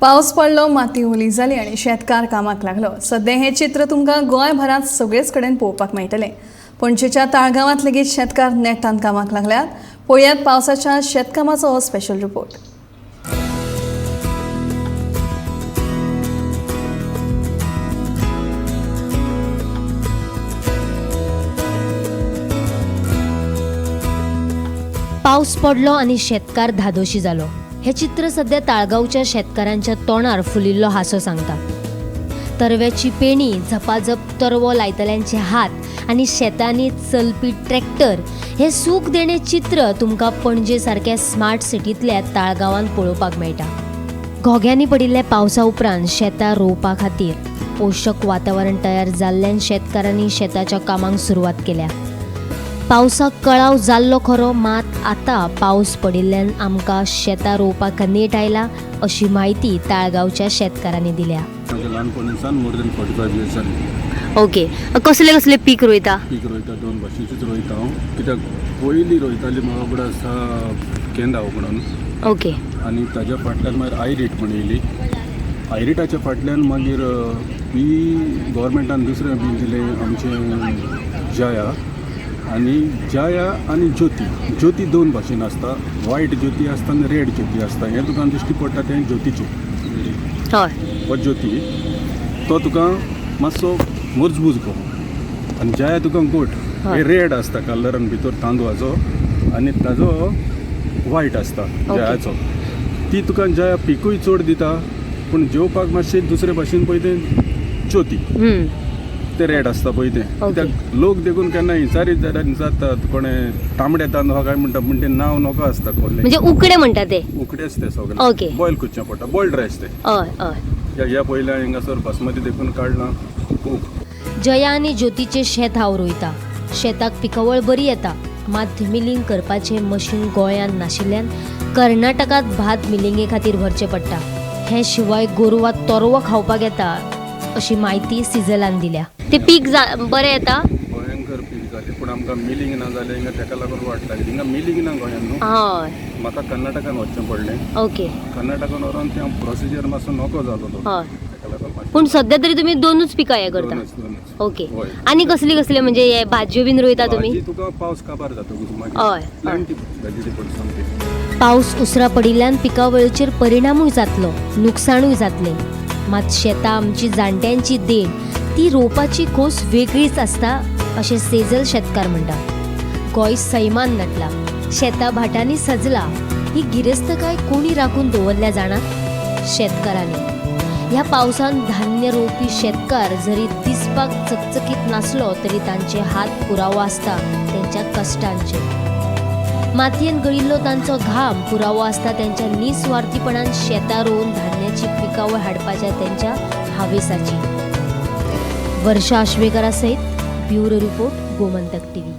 पावस पडलो, माती ओली जाली आनी शेतकार कामाक लागलो. सद्या हें चित्र तुमकां गोंयभरांत सगळेच कडेन पळोवपाक मेळटलें. पणजेच्या ताळगांवांत लेगीत शेतकार नेटान कामाक लागल्यात. पळयात पावसाच्या शेतकामाचो हो स्पेशल रिपोर्ट. पावस पडलो आनी शेतकार धादोशी जालो. हें चित्र सध्या ताळगांवच्या शेतकारांच्या तोंडार फुलिल्लो हांसो सांगता. तरव्याची पेणी, झपाझप तरवो लायतल्यांचे हात आनी शेतांनी चलपी ट्रॅक्टर हें सूख देणें चित्र तुमकां पणजे सारक्या स्मार्ट सिटींतल्या ताळगांवांत पळोवपाक मेळटा. घोग्यांनी पडिल्ल्या पावसा उपरांत शेतां रोवपा खातीर पोशक वातावरण तयार जाल्ल्यान शेतकारांनी शेताच्या कामांक सुरवात केल्या. पावसाक कळाव जाल्लो खरो, मात आतां पावस पडिल्ल्यान आमकां शेतां रोवपाक नेट आयला अशी म्हायती ताळगांवच्या शेतकारांनी दिल्या. म्हाज्या ल्हानपणीसान मोर देन 45 इयर्स जाली. ओके, कसले कसले पीक रोयता? पीक रोयता, दोन भाशेचीच रोयता हांव. कित्याक पयलीं रोयताली म्हाका उगडास आसा केंदाव म्हणून. ओके. आनी ताज्या फाटल्यान मागीर आयरीट म्हण येयली. आयरिटाच्या फाटल्यान मागीर बी गव्हर्मेंटान दुसरें बी दिलें आमचें जया. आनी जया आनी ज्योती, ज्योती दोन भाशेन आसता. वायट ज्योती आसता आनी रेड ज्योती आसता. हें तुका दिश्टी पडटा तें ज्योतीचें. हय. हो ज्योती तो तुका मातसो मजबूत कहो आनी जया तुका गोट. हय. हे रेड आसता कलरान भितर तांदळाचो आनी ताजो वायट आसता जयाचो. ती तुका जया पिकूय चड दिता, पूण जेवपाक मातशें दुसरे भाशेन पळय तें ज्योती ते रेड आसता पळय तें. कित्याक लोक देखून केन्ना विचारीत जाल्यार विचारतात कोणें तांबडे तांदूळ काय म्हणटा, पूण तें नांव नको आसता कोल्ले. म्हणजे उकडे म्हणटा ते. उकडेच ते सगळे. बॉयल करचें पडटा, बॉयल्ड रायस ते. हय हय. ह्या ह्या पयल्या हिंगासर बासमती देखून काडलां खूब. जया आनी ज्योतीचें शेत हांव रोयता. शेताक पिकावळ बरी येता, मात मिलिंग करपाचें मशीन गोंयांत नाशिल्ल्यान कर्नाटकांत भात मिलिंगे खातीर व्हरचें पडटा. हे शिवाय गोरवां तरवो खावपाक येता अशी म्हायती सिजलान दिल्या. ते पीक बरें येता. भयंकर पीक जालें, पूण आमकां मिलिंग ना जालें हिंगा, तेका लागून वाट लागली. हिंगा मिलिंग ना गोंयांत न्हू. हय. म्हाका कर्नाटकान वचचें पडलें. ओके. कर्नाटकान व्हरोन तें प्रोसिजर मातसो नको जालो तो. हय. तेका लागून मातशें. पूण सध्या तरी तुमी दोनूच पिकां हें करता? दोनूच, दोनूच. ओके. हय. आनी कसली कसली म्हणजे हे भाजयो बीन रोयता तुमी? भाजी तुका पावस काबार जातकूच हय, मागीर हय. प्लेंटी व्हेजिटेबल्स सामके. पावस उसरा पडिल्ल्यान पिकावळीचेर परिणामूय जातलो, नुकसाणूय जातलें, मात शेतां आमची जाणट्यांची देण, ती रोवपाची खोस वेगळीच आसता अशें सेजल शेतकार म्हणटा. गोंय सैमान नटला, शेतां भाटांनी सजला. ही गिरेस्तकाय कोणी राखून दवरल्या जाणा? शेतकारांनी. ह्या पावसान धान्य रोवपी शेतकार जरी दिसपाक चकचकीत नासलो तरी तांचे हात पुरावो आसता तेंच्या कश्टांचे. मातयेन गळिल्लो तांचो घाम पुरावो आसता त्यांच्या निस्वार्थीपणान शेतां रोवन धान्याची पिकावळ हाडपाच्या त्यांच्या हावेसाची. वर्षा आश्वेकरा सहित ब्युरो रिपोर्ट, गोमंतक टीव्ही.